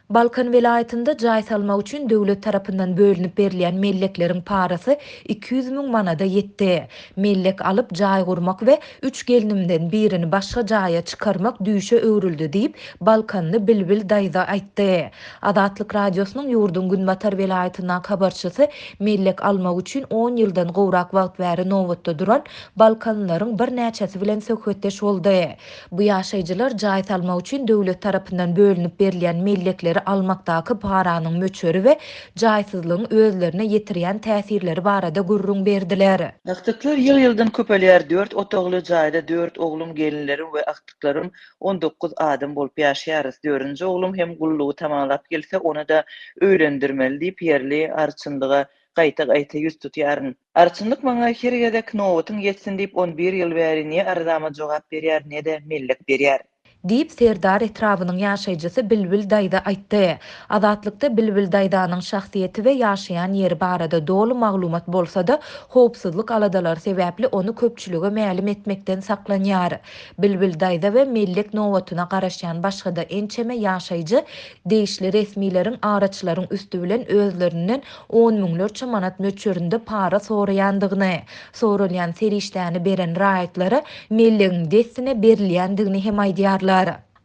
Balkan welaýatynda jaý salmak üçin döwlet tarapyndan bölünip berilýän mellekleriň parasy 200 müň manada ýetdi. Mellek alyp, jaý gurmak we üç gelnimden birini başga jaýa çykarmak düýşe öwrüldi diýip, balkanly Bilbil daýza aýtdy. Azatlyk Radiosynyň ýurduň günbatar welaýatyndaky habarçysy mellek almak üçin on ýyldan gowrak wagt bäri nobatda duran balkanlylaryň birnäçesi bilen söhbetdeş boldy. Bu ýaşaýjylar jaý salmak üçin döwlet tarapyndan bölünip berilýän mellekleri almakdaky paranyň möçberi we jaýsyzlygyň özlerine ýetirýän täsirleri barada gürrüň berdiler. Agtyklar ýyl-ýyldan köpelýär, dört otagly jaýda dört oglum, gelinlerim we agtyklarym 19 adam bolup ýaşaýarys. Dördünji oglum hem gullugy tamamlap gelse, ony-da öýlendirmeli diýip, ýerli arçynlyga gaýta-gaýta ýüz tutýaryn. Arçynlyk maňa her gezek nobatyň ýetsin diýip on bir ýyl bäri ne arzama jogap berýär ne-de mellek berýär. Diýip, Serdar etrabynyň ýaşaýjysy Bilbil daýza aýtdy. Azatlykda Bilbil daýzanyň şahsyýeti we ýaşaýan ýeri barada doly maglumat bolsa-da, howpsuzlyk aladalary sebäpli ony köpçülige mälim etmekden saklanýar. Bilbil daýza we mellek nobatyna garaşýan başga-da ençeme ýaşaýjy degişli resmileriň araçylaryň üsti bilen özlerinden on müňlerçe manat möçberinde para soraýandygyny, soralýan serişdäni beren raýatlara mellegiň dessine berilýändigini hem aýdýarlar.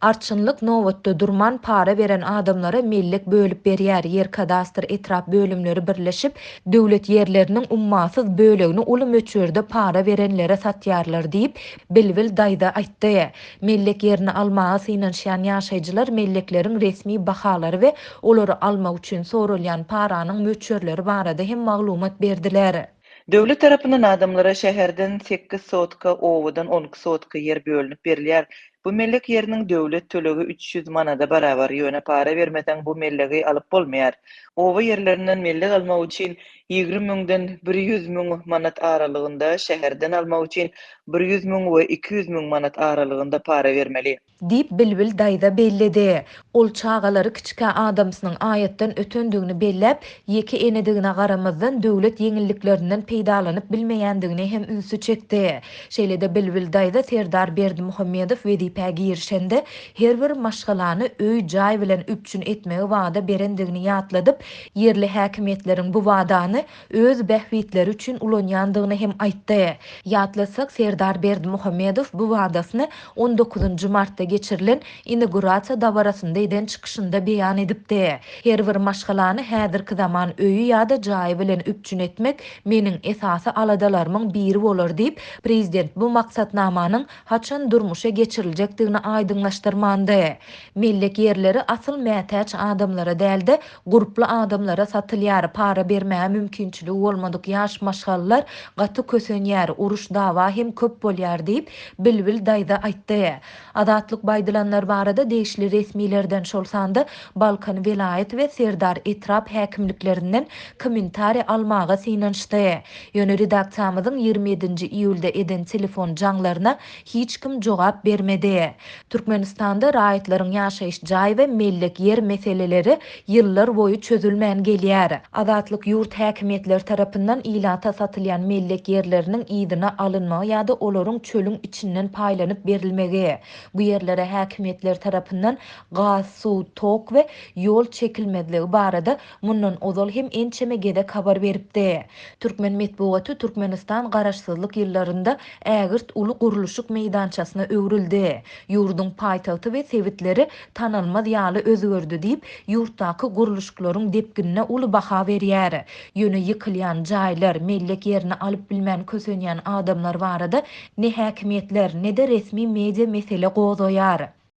Arçynlyk nobatda durman para beren adamlara mellek bölüp berýär, ýer-kadastr etrap bölümleri birleşip, döwlet ýerleriniň ummasyz bölegini uly möçberde para berenlere satýarlar diýip, Bilbil daýza aýtdy. Mellek ýerini almaga synanyşýan ýaşaýjylar mellekleriň resmi bahalary we olary almak üçin soralýan paranyň möçberleri barada hem maglumat berdiler. Döwlet tarapyndan adamlara şäherden sekiz sotka, obadan on iki sotka ýer bölünip berilýär. Bu mellek ýeriniň döwlet tölegi 300 manada barabar, ýöne para bermeseň bu mellegi alyp bolmaýar. Oba ýerlerinden mellek almak üçin 20 müňden 100 müň manat aralygynda, şäherden almak üçin 100 müň we 200 müň manat aralygynda para bermeli. Diýip, Bilbil daýza belledi. Ol çagalary kiçikä adamsynyň aýatdan ötendigini belläp, ýeke enedigine garamazdan, döwlet ýeňilliklerinden peýdalanyp bilmeýändigine hem ünsi çekdi. Şeýle-de Bilbil daýza Serdar Berdimuhamedow wezipä girişende, her bir maşgalany öý-jaý bilen üpjün etmegi wada berendigini ýatladyp, ýerli häkimiýetleriň bu wadany öz bähbitleri üçin ulanýandygyny hem aýtdy. Ýatlatsak, Serdar Berdimuhamedow bu wadasyny on dokuzynjy martda geçirilen inagurasiýa dabarasynda eden çykyşynda beýan edipdi. Her bir maşgalany häzirki zaman öýi ýa-da jaýy bilen üpjün etmek meniň esasy aladalarymyň biri bolar diýip, prezident bu maksatnamanyň haçan durmuşa geçiriljekdigini aýdyňlaşdyrmandy. Mellek ýerleri asyl mätäç adamlara däl-de, Gurply adamlara satylýar, para bermäge mümkinçiligi bolmadyk ýaş maşgalalar gaty kösenýär, uruş-dawa hem köp bolýar diýip, Bilbil daýza aýtdy. Azatlyk bu aýdylanlar barada degişli resmilerden, şol sanda Balkan welaýat we Serdar etrap häkimliklerinden kommentariý almaga synanyşdy. Ýöne redaksiýamyzyň 27-nji iýulda eden telefon jaňlaryna hiç kim jogap bermedi. Türkmenistanda raýatlaryň ýaşaýyş jaý we mellek ýer meseleleri ýyllar boýy çözülmän gelýär. Azatlyk ýurt häkimiýetleri tarapyndan ilata satylýan mellek ýerleriniň yzyna alynmagy ýa-da olaryň çölüň içinden paýlanyp berilmegi, bu ýerlere häkimiýetler tarapyndan gaz, suw, tok we ýol çekilmezligi barada mundan ozal hem ençeme gezek habar beripdi. Türkmen metbugaty Türkmenistan garaşsyzlyk ýyllarynda ägirt uly gurluşyk meýdançasyna öwrüldi. Ýurduň paýtagty we sebitleri tanalmaz ýaly özgerdi diýip, ýurtdaky gurluşyklaryň depginine uly baha berýär. Ýöne ýykylýan jaýlar, mellek ýerini alyp bilmän kösenýän adamlar barada ne häkimiýetler, ne-de resmi media mesele gozgaýar.